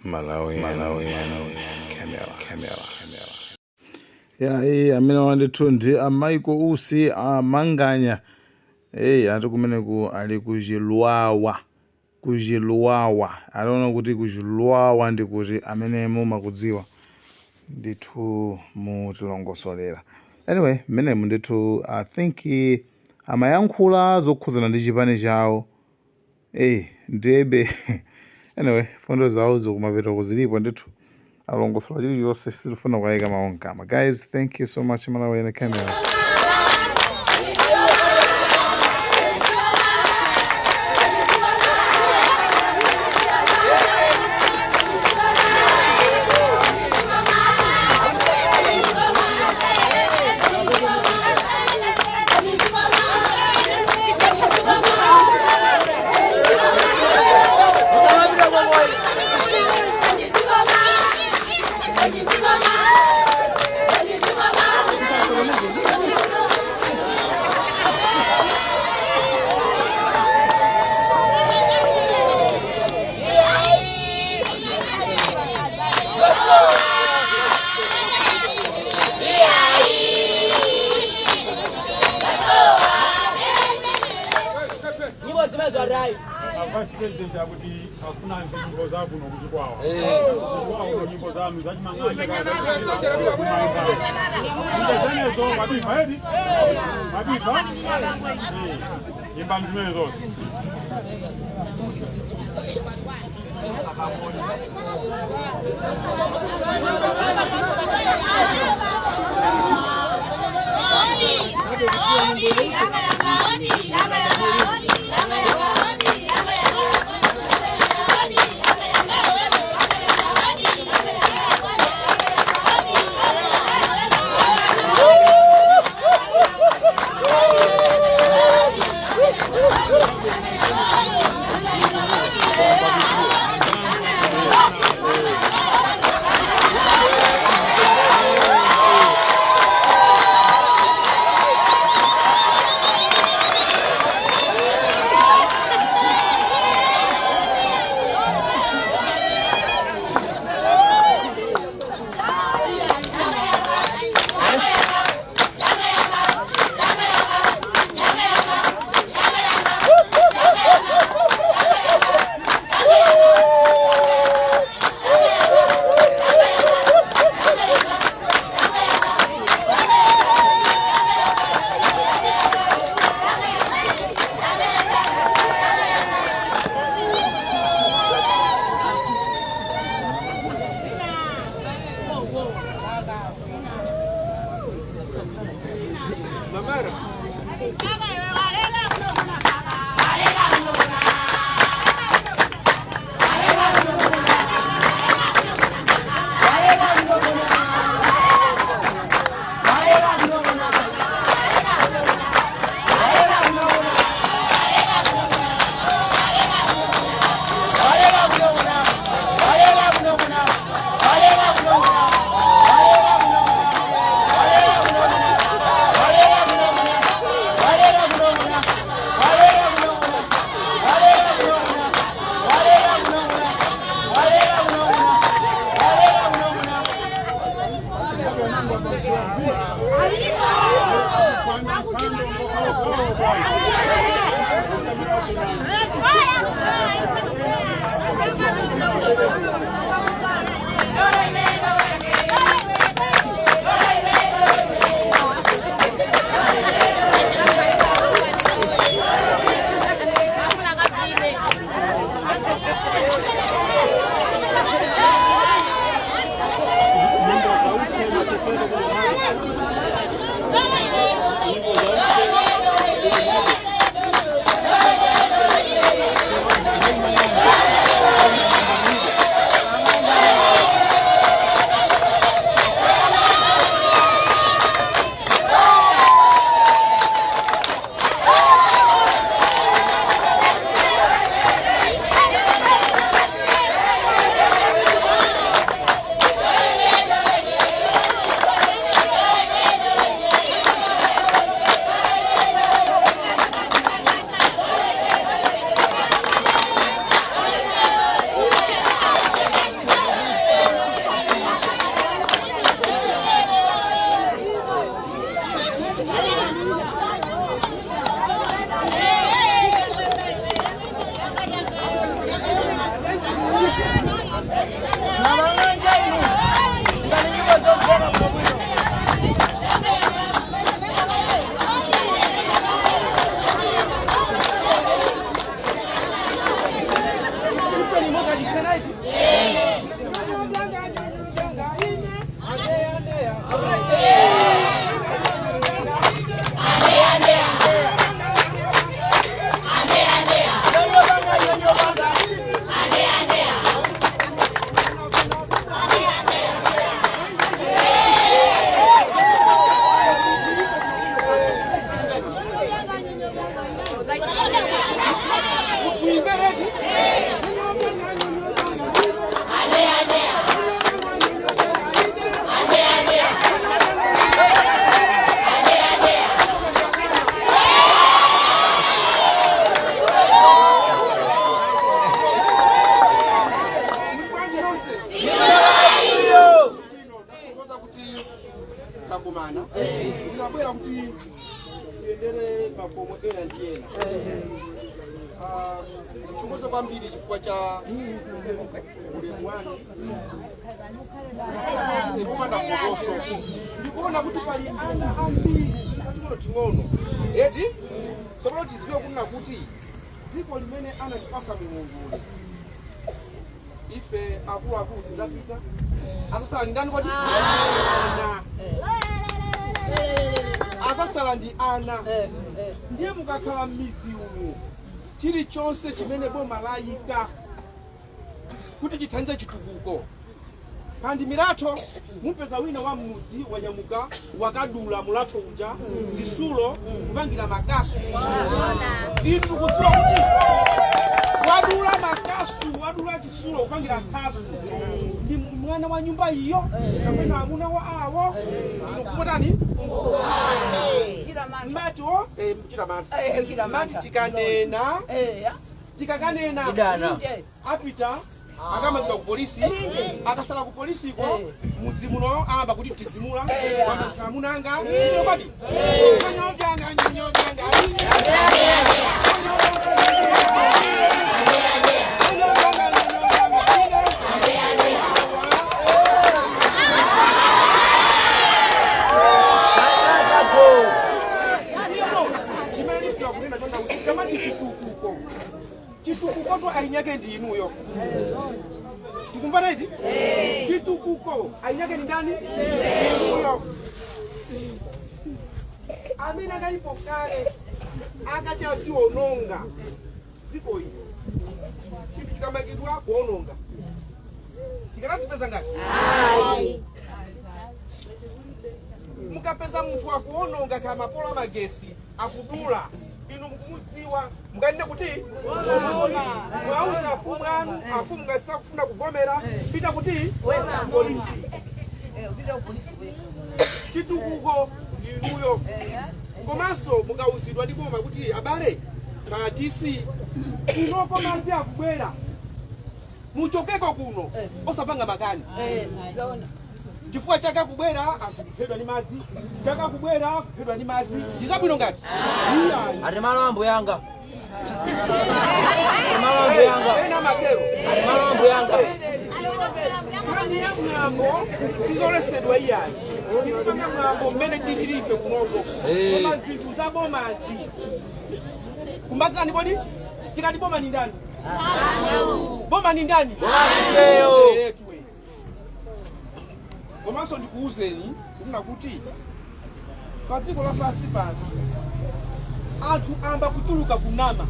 Malawi, Malawi, Camera, Camera, Camera. Ya, amene wandithu ndi a Michael Usi, amanganya. Ati kumeneku ali kuchilwawa, kuchilwawa. Aliona kuti kuchilwawa ndi kuti amene mumakudziwa ndithu mutilongosolera. Anyway, mmenemu ndithu I think amayankhula zokhuzana ndi chipani chawo. Ndebe anyway, fundo zawo zikumapeto zilipo ndithu, alongosola chilichonse, sitifuna kuyika mawu mkamwa. Guys, thank you so much. Malawi and Camera. Nyimbo zimene rai. Vice President akuti afuna nyimbo zakuno kuchikwawa, kuchikwawa kuno, nyimbo zanu zachimang'anja, zenezo mabifa edi mabifa. Imbani zimene zonse. Kukoza kuti takumana, tinabwera kuti tiyendere makomo ena ndi ena. Tithokoze kwambiri chifukwa cha ulemu wanu popanda phokoso. Ndikuona kuti pali ana ambiri kating'ono ting'ono, eti? Tsopano tidziwe kunena kuti dziko limene anatipasa Mulungu, ife akuluakulu tidzapita, azasala ndi ndani kodi? Ana azasala ndi ana. Ndiye mukakhala m'midzi umu, chilichonse chimene boma layika kuti chithandize chitukuko, kandi milatho, mupeza wina wa mudzi wanyamuka wakadula mulatho uja, zisulo kupangira makasu. Inu kudziwa kuti wadula makasu, wadula chisulo kupangira khasu ndi mwana wa nyumba iyo kapena amuna wa awo? Inu kumotani mati o chita mantha, mati tikanena, tikakanena apita akamangidwa ku polisi. Akasala ku polisiko, mudzi muno ayamba kuti tizimula amunanga kodi nyonyanga nyonyanga. Chimene ndifuna kunena chona kuti kamati chitukuko, chitukuko to ainyake ndi inuyo. Tikumvana iti? Chitukuko ainyake ndi ndani? Inuyo. Amene analipo kale akati aziononga dziko ili, chinthu chikamangidwa kuononga, tikanazipeza ngati? Mukapeza munthu akuononga kaya mapolo amagesi akudula, inu mukumudziwa, mukanene kuti mwauza afumu anu. Afumu ngati sakufuna kuvomera, pita kuti? Polisi. Chitukuko inuyo. Komanso mukauzidwa ndi boma kuti abale ma DC kunoko madzi akubwera, muchokeko kuno, osapanga makani chifukwa chaka kubwera akuphedwa ndi madzi, chaka kubwera kuphedwa ndi madzi. Ndi zabwino ngati? Iyayi. Ati malo ambuyanga, ati malo ambuyanga. Ena amatero. Ati malo ambuyanga. Nkhani ya mwambo sizolesedwa iyayi, tikupanga mwambo mmene tililife kunoko, koma zinthu za bomazi kumbazani kodi? Tikati boma ni ndani? Boma ni ndani? Ifeyo. Etwe. Komanso ndikuwuzeni kunena kuti pa dziko lapansi pano anthu amba kuchuluka kunama.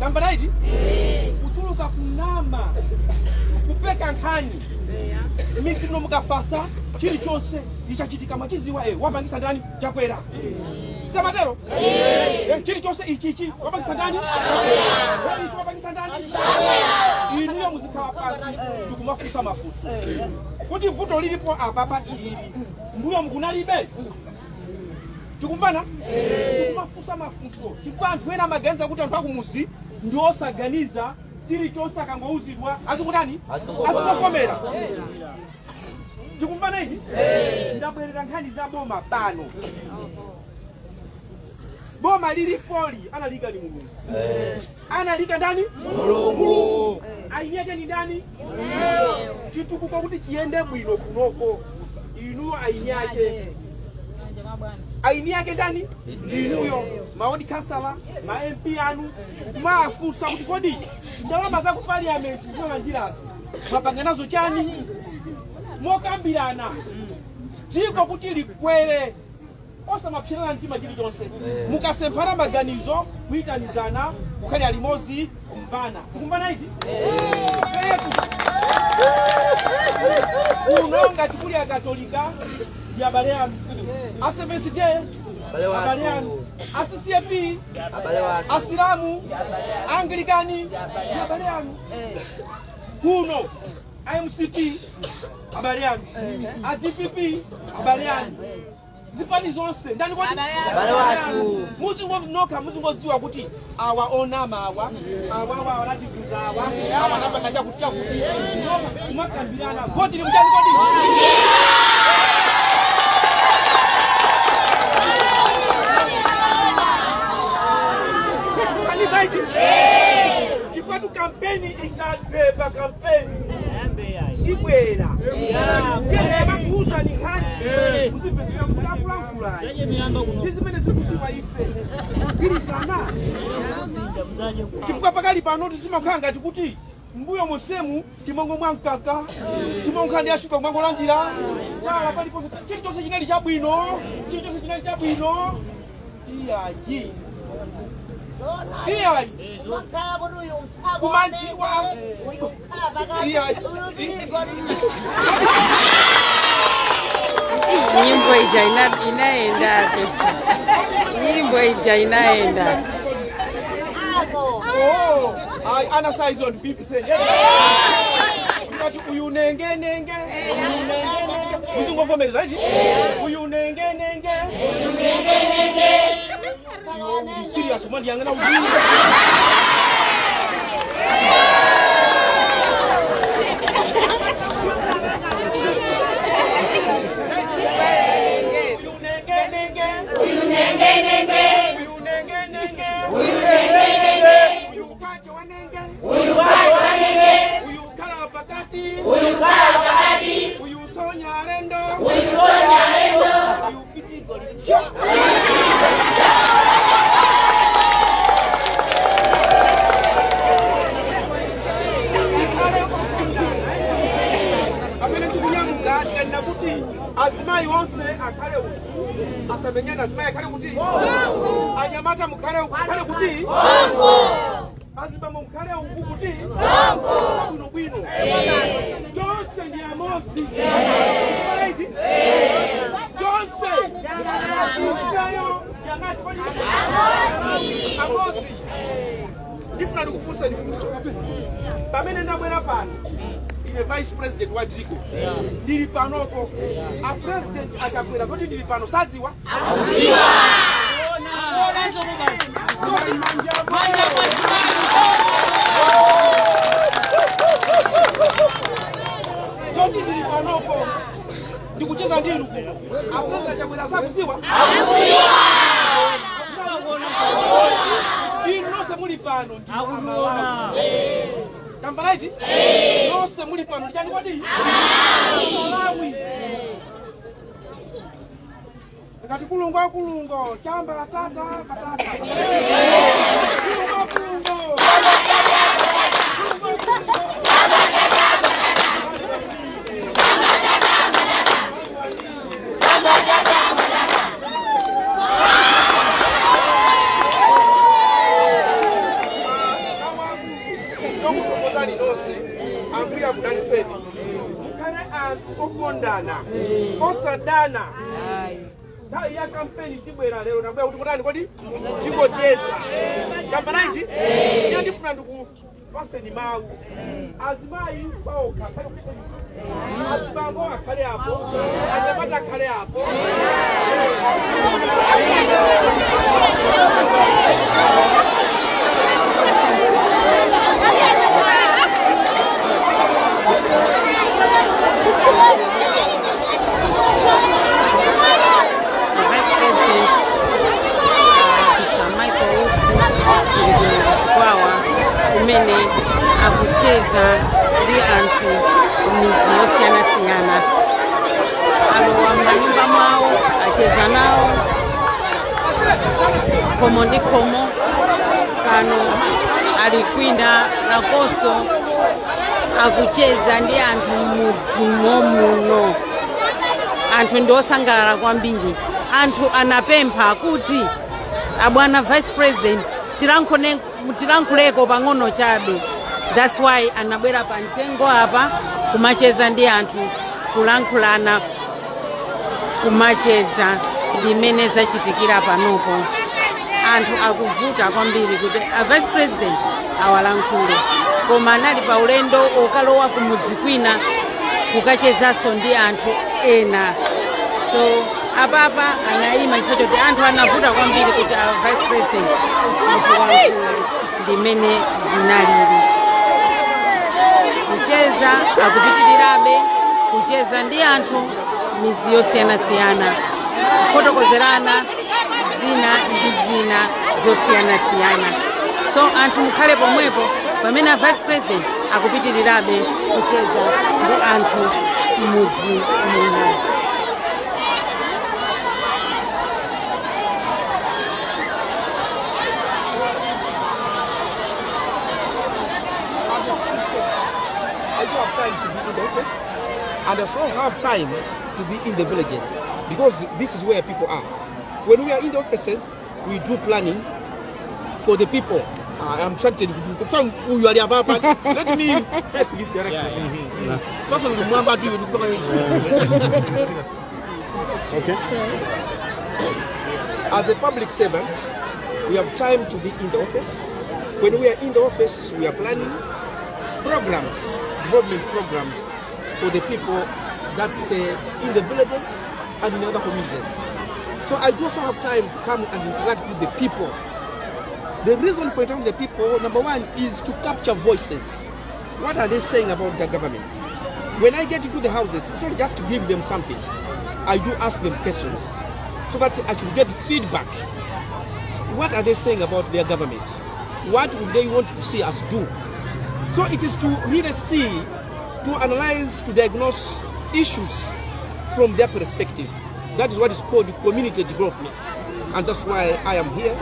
Tamva naiti? Kuchuluka kunama, kupeka nkhani. Midzi muno mukafasa, chilichonse ichachitika mwachiziwa, wapangisa ndani? Chakwera. Samatero. Chilichonse ichichi wapangisa ndani? Ichi wapangisa ndani? Inuyo muzikhala pansi ndikumafunsa mafunso kuti vuto lilipo apapa ilili, mbuyo mukunalibe? Tikumvana? Tikumafunsa mafunso chifukwa anthu ena amaganiza kuti anthu akumuzi ndi osaganiza, chilichonse akangouzidwa azikutani? Azingofomera. Tikumvana ichi? Ndabwerera nkhani za boma pano. Boma lilipoli analika ni Mulungu. Analika ndani? Mulungu. Ainyeke ni ndani? Chitukuko kuti chiyende bwino kunoko, inu ainyake. Aini yake ndani? Ndinuyo ma ward councillor, ma MP anu, kumafunsa kuti kodi ndalama za ku parliament zinalandirazi mwapanga nazo chani? Mokambirana dziko kuti likwere, osamapsirana mtima chilichonse. Mukasemphana maganizo, kuyitanizana, kukhalira limodzi, kumvana. Tikumvana iti? Eyetu. Kuno ngati kuli Akatolika, ndi abale anu. A Seventh Day, Abale wathu. abale anu. A CCAP, Abale wathu. Asilamu, Anglikani, ndi abale anu. Kuno MCP, abale anu. A DPP, abale anu. Zipani zonse ndani kodi? Abale wathu. Muzingonoka, muzingodziwa kuti awa onama, awa awa awa anativuza, awa awa anapanga chakuti chakuti. Noka kumakambirana. Voti limchani kodi? Kanivaiti chifukwa tu kampeni ikabeba, kampeni sibwera tiyemakuuza ni nkhani muzipesera mukulakulankhulayi ndi zimene zikuziwa ife gwirizana, chifukwa pakali pano tizimakhala ngati kuti mbuyo monsemu timangomwa mkaka, timangokhala ndi ashuka, kumangolandira chala paliponse, chilichonse chinali chabwino, chilichonse chinali chabwino. Iyayi, iyayi, kumandziwa iyayi. Nyimbo ija inaenda, nyimbo ija inaenda. Oh, ay, ana size on BBC. Ngati uyu nenge nenge, uyu nenge nenge. Muzingovomereza iti? Uyu nenge nenge. Uyu nenge nenge. Iwo uli serious, mwandiyang'ana uyu. Uyu nenge nenge. Uyu nenge nenge. Uyu nenge nenge. Uyu nenge nenge. Uyu kacho wanenge. Uyu kacho wanenge. Uyu kala pakati. Uyu kala pakati. Uyu sonya lendo. Uyu sonya lendo. Uyu pitigo licho. Amene tikunyamuka, tikanena kuti azimayi onse akhale uku, asamenyane. Azimayi akhale kuti, anyamata mukhale uku, mukhale kuti, azibambo mukhale uku, kuti bwino bwino, tonse ndi amodzi. Right? Tonse ifeyo yangati kodi amodzi. Ndifuna ndikufunsa ndifunso. Pamene ndabwera pano, ine vice president wa dziko ndili panopo, a president akabwera zoti ndili pano sadziwa? Zoti manja, zoti ndili panopo ndikucheza ndinu kuno, a president abwera sakudziwa? Inu nonse muli pano ndi Amalawi. Tambalaiti nonse muli pano ndichani kodi? Malawi. Ngati kulungo kulungo chamba tata patata, kulungo kulungo kulungo kulungo. Tokuthokozani nonse. Ambuye akudaliseni, mukhale anthu okondana, osadana. Nthawi ya kampeni tibwera. Lero nabwera kuti kutani kodi? Tingocheza. Tambanaiti iye ndifuna ndikupaseni mawu. Azimayi paokha akhale kuseni, azibambo akhale apo, anyamata akhale apo. Vice President Dr. Michael Usi tili ku Chikwawa kumene akucheza ndi anthu kumidzi yosiyanasiyana. Alowa m'manyumba mwawo, acheza nawo. Khomo ndi khomo. Pano ali kwina nakonso akucheza ndi anthu m'mudzimo muno. Anthu ndi osangalala kwambiri. Anthu anapempha kuti abwana Vice President tilankhuleko pang'ono chabe. That's why anabwera pa mtengo apa kumacheza ndi anthu, kulankhulana, kumacheza. Ndimene zachitikira panopo. Anthu akuvuta kwambiri kuti a Vice President awalankhule, koma anali pa ulendo okalowa kumudzi kwina kukachezanso ndi anthu ena. So apapa anayima chifukwa choti anthu anavuta kwambiri kuti a Vice President mukulankhule. Ndimene zinalili. Kucheza akupitirirabe kucheza ndi anthu midzi yosiyanasiyana, kufotokozerana zina ndi zina zosiyanasiyana. So anthu mukhale pomwepo pamene a Vice President akupitirirabe kucheza ndi anthu m'mudzi muno. I do have time to be in the office and I also have time to be in the villages because this is where people are. When we are in the offices, we do planning for the people. I'm trying to who you are about, but let me face this directly. First of all, remember do Okay. As a public servant, we have time to be in the office. When we are in the office, we are planning programs, development programs for the people that stay in the villages and in other communities. So I also have time to come and interact with the people. The reason for interacting with the people, number one, is to capture voices. What are they saying about their governments? When I get into the houses, it's not just to give them something. I do ask them questions so that I should get feedback. What are they saying about their government? What would they want to see us do? So it is to really see, to analyze, to diagnose issues from their perspective. That is what is called community development. And that's why I am here.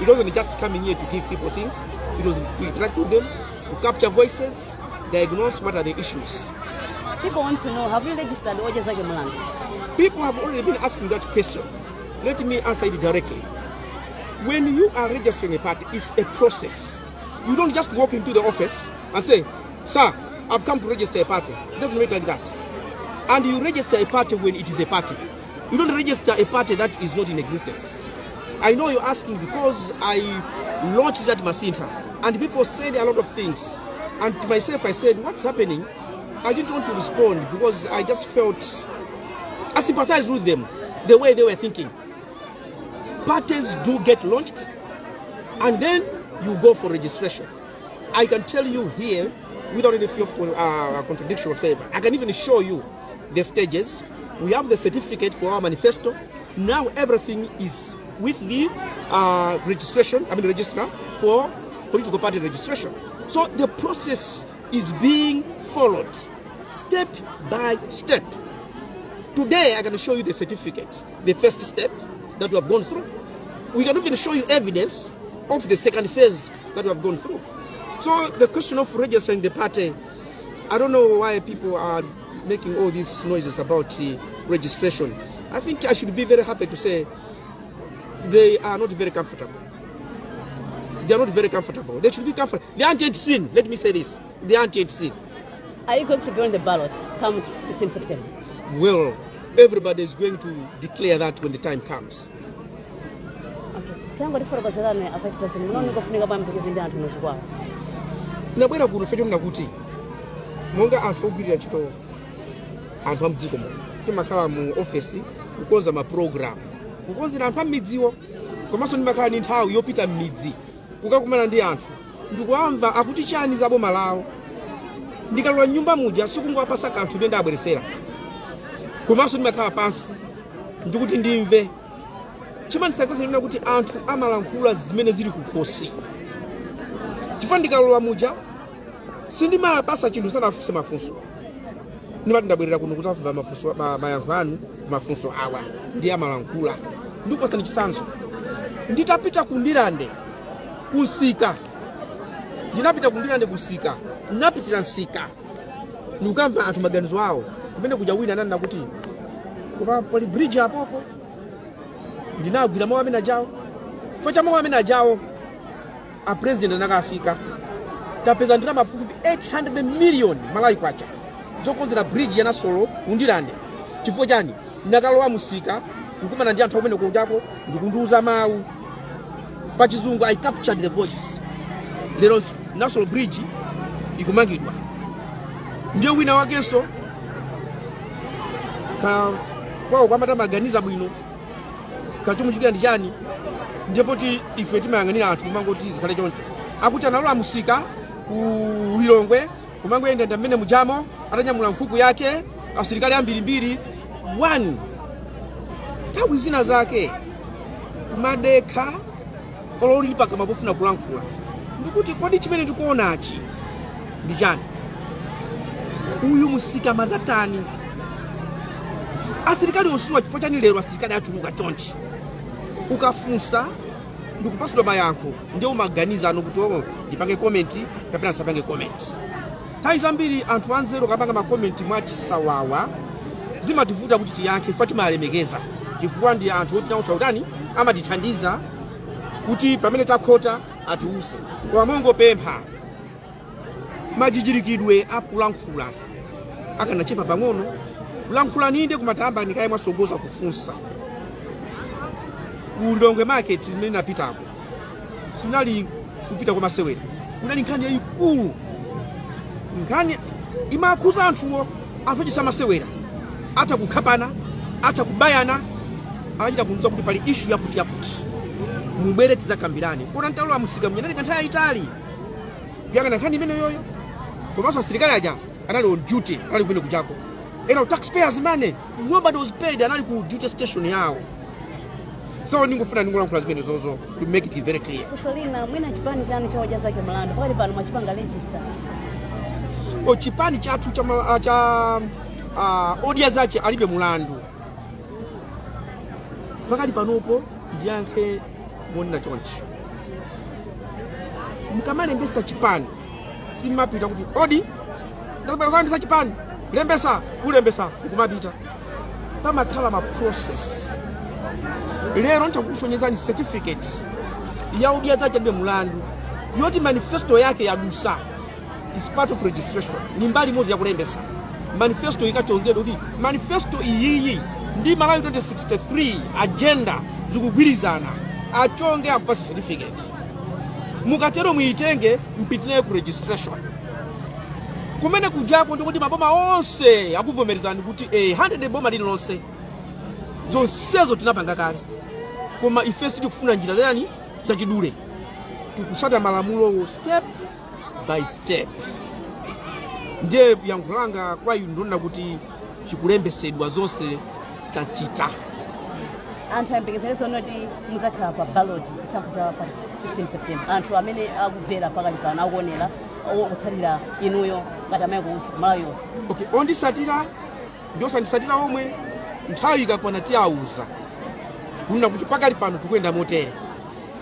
It wasn't just coming here to give people things. It was to interact with them, to capture voices, diagnose what are the issues. People want to know, have you registered Odya Zake Mlandu? People have already been asking that question. Let me answer it directly. When you are registering a party, it's a process. You don't just walk into the office and say, "Sir, I've come to register a party." It doesn't work like that. And you register a party when it is a party. You don't register a party that is not in existence. I know you're asking because I launched that Masintha and people said a lot of things. And to myself, I said, "What's happening?" I didn't want to respond because I just felt I sympathized with them, the way they were thinking. Parties do get launched and then you go for registration. I can tell you here, without any fear of contradiction whatsoever, I can even show you the stages. We have the certificate for our manifesto. Now everything is with the registration, I mean registrar for political party registration. So the process is being followed step by step. Today, I can show you the certificate, the first step that we have gone through. We can even show you evidence of the second phase that we have gone through. So the question of registering the party, I don't know why people are making all these noises about the registration. I think I should be very happy to say they are not very comfortable. They are not very comfortable. They should be comfortable. They aren't yet seen. Let me say this. They aren't yet seen. Are you going to be on the ballot come 16 September? Well, everybody is going to declare that when the time comes. Okay. Tangotifotokozerani a Vice President, munaona kufunika bwa mzikizi ndi anthu ku Chikwawa. Nabwera kuno fecho mnakuti monga anthu ogwirira ntchito anthu a mdziko muno, timakhala mu ofesi kukonza ma program, kukonzera anthu a m'midziwo, komanso ndimakhala ndi nthawi yopita m'midzi kukakumana ndi anthu ndikuamva akuti chani za boma lawo. Ndikalowa mnyumba muja sikungowapasa kanthu imene ndabweresera, komanso ndimakhala pansi ndikuti ndimve. Chimandisangalatsa ndina kuti anthu amalankhula zimene zili kukhosi, chifukwa ndikalowa muja sindimapasa chinthu sanafunse mafunso. Ndimati ndabwerera kuno kuti amva mafunso, mayankho anu mafunso awa, ndi amalankhula. Ndikupasani chitsanzo. Nditapita ku Ndirande kunsika, ndinapita ku Ndirande kunsika, ndinapitira nsika ndikukamva anthu maganizo awo kumene kuja. Wina ananena kuti koma pali bridge apopo. Ndinagwira mawu amene ajawo. Chifukwa cha mawu amene ajawo, a president anakafika, tapeza ndalama pafupifupi 800 million Malawi kwacha zokonzera bridge ya Nasolo ku Ndirande. Chifukwa chani? Ndakalowa musika, kukumana ndi anthu akumene kujako, ndikundiuza mawu pa Chizungu, "I captured the voice." Lero Nasolo bridge ikumangidwa. Ndiye wina wakenso ka kwawo kwamata maganiza bwino kachomuchikira ndi chani, ndipo ti ife timayang'anira anthu kumangoti zikhale choncho. Akuti analowa musika ku Lilongwe, kumangoyendayenda mmene mujamo atanyamula nkhuku yake, asilikali ambirimbiri. One, nthawi zina zake kumadekha ololi pakamwa pofuna kulankhula, ndikuti kodi chimene ndikuonachi ndi chani? Uyu musika mazatani? Asilikali osuwa chifukwa chani lero asilikali achuluka chonchi? Ukafunsa ndikupasidwa mayankho, ndiye umaganiza ano kuti, "Oh, ndipange comment kapena ndisapange comment?" Nthawi zambiri anthu anzeru akapanga ma comment mwachisawawa, zimativuta kuti tiyankhe, chifukwa timalemekeza, chifukwa ndi anthu oti nawonso akutani, amatithandiza kuti pamene takhota atiuse. Koma mongopempha, majichirikidwe akulankhula akanachepa pang'ono. Kulankhula ninde, kumatamba nikaye mwasogoza kufunsa. Ku Lilongwe market imene napitako, sinali kupita kwa masewera, kunali nkhani yayikulu, nkhani imakhuza anthuwo. Anthu achisa masewera, atha kukhapana, atha kubayana. Anachita kundiuza kuti pali issue yakuti yakuti, mubwere tizakambirane. Kona ntalowa musika mnyanali kanthawi yayitali kuyang'ana nkhani imene yoyo. Komanso asilikali aja anali on duty, anali kumene kujako. Ena taxpayers money, nobody was paid, anali ku duty station yawo. So ningofuna ningolankhula zimene zozo to make it very clear. Funso lina mwina, chipani chanu cha Odya Zake Mlandu pakati pano mwachipanga register? O, chipani chathu cha Odya Zache Alibe Mulandu, pakali panopo ndiyankhe monena chonchi: mukamalembesa chipani, simapita kuti odi ndalembesa chipani, lembesa kulembesa nkumapita. Pamakhala ma process. Lero nchakusonyezani certificate ya Odya Zache Alibe Mulandu yoti manifesto yake yadusa. Is part of registration, ni mbali imodzi yakulembesa. Manifesto ikachongedwa kuti manifesto iyiyi ndi Malawi 2063 agenda zikugwirizana, achonge, akupasa certificate. Mukatero muitenge, mpitinayo ku registration kumene kujako, ndikuti maboma onse akuvomerezani kuti 100 boma lililonse. Zonsezo tinapanga kale, koma ife sitikufuna njira zayani zachidule, tikusata malamulowo step by step. Ndiye yankho langa kwa inu ndionena kuti chikulembesedwa, zonse tachita. Anthu ayembekezerenso kuti muzakhala pa ballot chisankho cha pa 16 September? Anthu amene akumvera pakali pano, akuonera, okutsatira inuyo ngati amayi kuusa Malawi yonse. Okay, ondisatira ndi osandisatira omwe, nthawi ikakwana tiyauza kunena kuti pakali pano tikuyenda motere.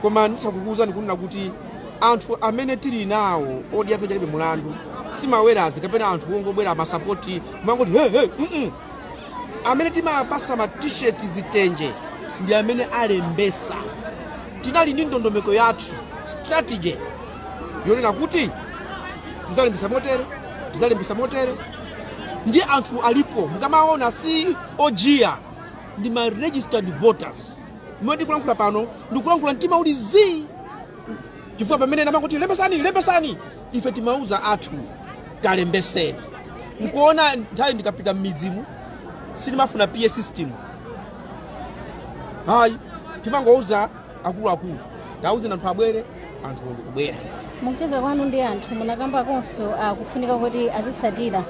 Koma nditha kukuwuzani kunena kuti anthu amene tili nawo Odya Zache Alibe Mulandu simawerazi kapena anthu wongobwera amasapoti mangoti he he Amene timapasa ma T-shirt, zitenje, ndi amene alembesa. Tinali ndi ndondomeko yathu, strategy yonena kuti tizalembesa motere, tizalembesa motere. Ndi anthu alipo mukamaona si ojiya, ndi ma registered voters. Mmene ndikulankhula pano, ndikulankhula mtima uli zii, chifukwa pamene namangoti lembesani, lembesani, ife timauza athu kalembeseni. Nkuona nthawi ndikapita m'midzimu, sindimafuna PA system, hayi, timangouza akuluakulu, tauzeni anthu abwere, anthu ndikubwera. Mukucheza kwanu ndi anthu, munakambakonso kufunika kuti azitsatira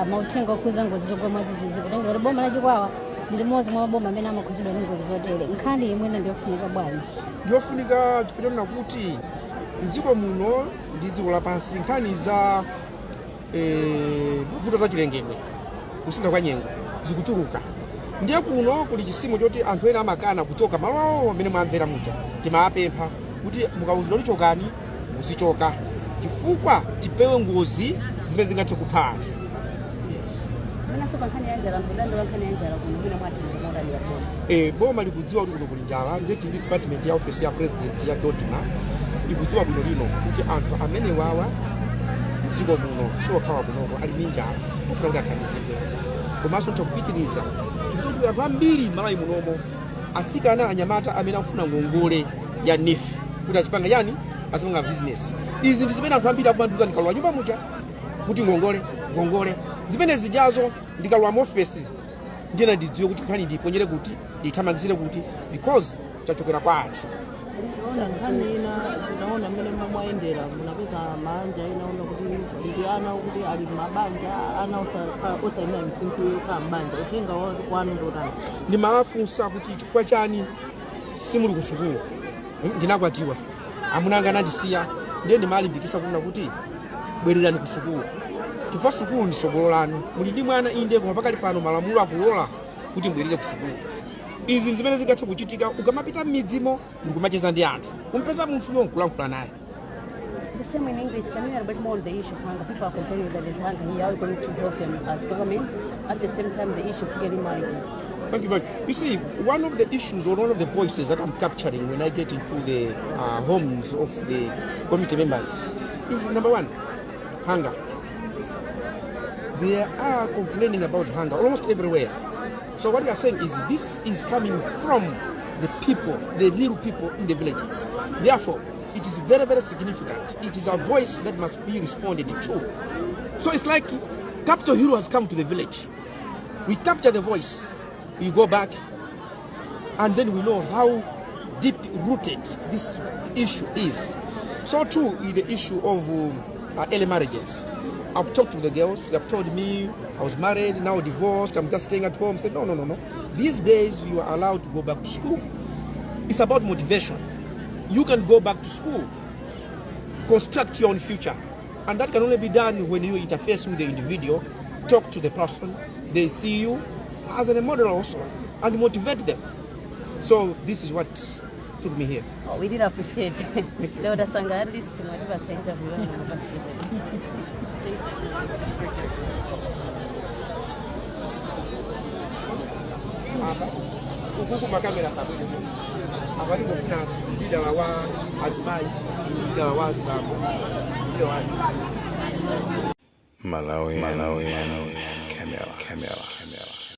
mauthenga okhuza ngozi zogwa mwadzidzidzi, kutengera kuti boma la Chikwawa ndi limodzi mwa maboma amene amakhuzidwa ndi ngozi zotere. Nkhani imwene ndiyofunika bwanji? Ndiyofunika chifukwa kuti mdziko muno ndi dziko lapansi, nkhani za mavuto za chilengedwe, kusintha kwa nyengo zikuchuluka. Ndiye kuno kuli chisimo choti anthu ena amakana kuchoka malo awo amene mwamvera muja. Timapempha kuti mukauzidwa kuti chokani, muzichoka, chifukwa tipewe ngozi zimene zingathe kupha anthu. Mwinanso pa nkhani ya njala, mkudandaula nkhani ya njala kuno, mwina mwathandiza motani boma? Boma likudziwa kuti kuno kuli njala. Ndiye tili department ya office ya president ya DoDMA ikudziwa bwino lino kuti anthu amene wawa mdziko muno, siokhawa kunoko, ali ndi njala, ofuna kuti athandizidwe. Komanso ntha kupitiriza, tikudziwa kuti anthu ambiri m'Malawi munomo, atsikana, anyamata amene akufuna ngongole ya NEEF kuti azipanga yani, azipanga business. Izi ndi zimene anthu ambiri akumandiuza ndikalowa nyumba muja kuti ngongole, ngongole. Zimene zijazo, ndikalowa mu ofesi ndiyena ndidziwe kuti nkhani ndiyiponyere kuti, ndiyithamangizire kuti, because chachokera kwa anthu. Ona nkhani ina, tinaona mmene mwayendera, munapeza mabanja ena ona kuti ndi ana kuti ali mabanja, ana osayenera msinkhu yokhala mbanja. Uthenga wanu ndotani? Ndimawafunsa kuti chifukwa chani simuli ku sukulu? Ndinakwatiwa, amuna anga anandisiya. Ndiye ndimalimbikisa kunena kuti bwererani ku sukulu, chifukwa sukulu ndi tsogolo lanu. Muli ndi mwana, inde, koma pakali pano malamulo akulola kuti mbwerere ku sukulu. Izi zimene zingathe kuchitika ukamapita m'midzimo ndikumacheza ndi anthu, kumpeza munthuyo nkulankhula naye. The same in English. Can you elaborate more on the issue of hunger? People are complaining that there's hunger here. How are you going to help them as government? At the same time, the issue of early marriages. Thank you very much. You see, one of the issues or one of the voices that I'm capturing when I get into the homes of the community members is, number one, hunger. They are complaining about hunger almost everywhere. So what we are saying is this is coming from the people, the little people in the villages. Therefore, it is very, very significant. It is a voice that must be responded to. So it's like Capital Hero has come to the village. We capture the voice, we go back, and then we know how deep rooted this issue is. So too is the issue of early marriages. I've talked to the girls, they've told me, "I was married, now divorced, I'm just staying at home." I said, "No, no, no, no. These days you are allowed to go back to school. It's about motivation. You can go back to school, construct your own future. And that can only be done when you interface with the individual, talk to the person, they see you as a model also, and motivate them." So this is what took me here. Oh, we did appreciate. Leo tasanga at least mwatipasa interview yanu. Thank you. Apa ukuku makamera sabwino, apa ndikufuna leader wa azimayi, leader wa azibambo, leader wa Malawi, Malawi, Camera, Camera, Camera.